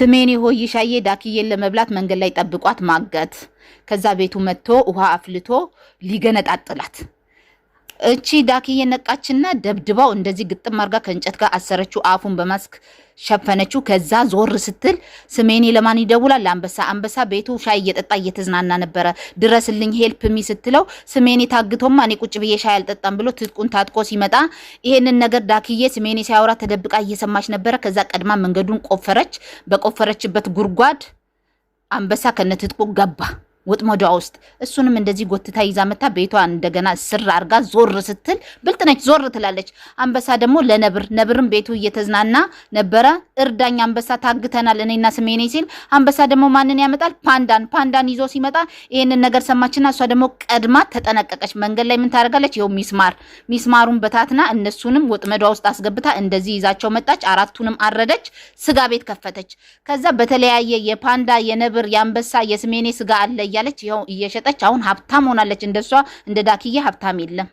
ስሜኔ ሆይሻዬ ዳክዬን ለመብላት መንገድ ላይ ጠብቋት ማገት። ከዛ ቤቱ መጥቶ ውሃ አፍልቶ ሊገነጣጥላት እቺ ዳክዬ ነቃችና ደብድባው እንደዚህ ግጥም አርጋ ከእንጨት ጋር አሰረችው። አፉን በማስክ ሸፈነችው። ከዛ ዞር ስትል ስሜኔ ለማን ይደውላል? ለአንበሳ። አንበሳ ቤቱ ሻይ እየጠጣ እየተዝናና ነበረ። ድረስልኝ help me ስትለው ስሜኔ ታግቶማ እኔ ቁጭ ብዬ ሻይ አልጠጣም ብሎ ትጥቁን ታጥቆ ሲመጣ ይሄንን ነገር ዳክዬ ስሜኔ ሲያወራ ተደብቃ እየሰማች ነበረ። ከዛ ቀድማ መንገዱን ቆፈረች። በቆፈረችበት ጉድጓድ አንበሳ ከነትጥቁ ገባ ወጥመዷ ውስጥ። እሱንም እንደዚህ ጎትታ ይዛ መታ ቤቷ እንደገና ስር አርጋ ዞር ስትል፣ ብልጥ ነች፣ ዞር ትላለች። አንበሳ ደግሞ ለነብር፣ ነብርም ቤቱ እየተዝናና ነበረ። እርዳኝ አንበሳ፣ ታግተናል እኔና ስሜኔ ሲል አንበሳ ደግሞ ማንን ያመጣል? ፓንዳን። ፓንዳን ይዞ ሲመጣ ይሄንን ነገር ሰማችና እሷ ደግሞ ቀድማ ተጠነቀቀች። መንገድ ላይ ምን ታደርጋለች? ይኸው ሚስማር፣ ሚስማሩን በታትና እነሱንም ወጥመዷ ውስጥ አስገብታ እንደዚህ ይዛቸው መጣች። አራቱንም አረደች፣ ስጋ ቤት ከፈተች። ከዛ በተለያየ የፓንዳ፣ የነብር፣ የአንበሳ፣ የስሜኔ ስጋ አለ እያለች ይኸው እየሸጠች አሁን ሀብታም ሆናለች። እንደሷ እንደ ዳክዬ ሀብታም የለም።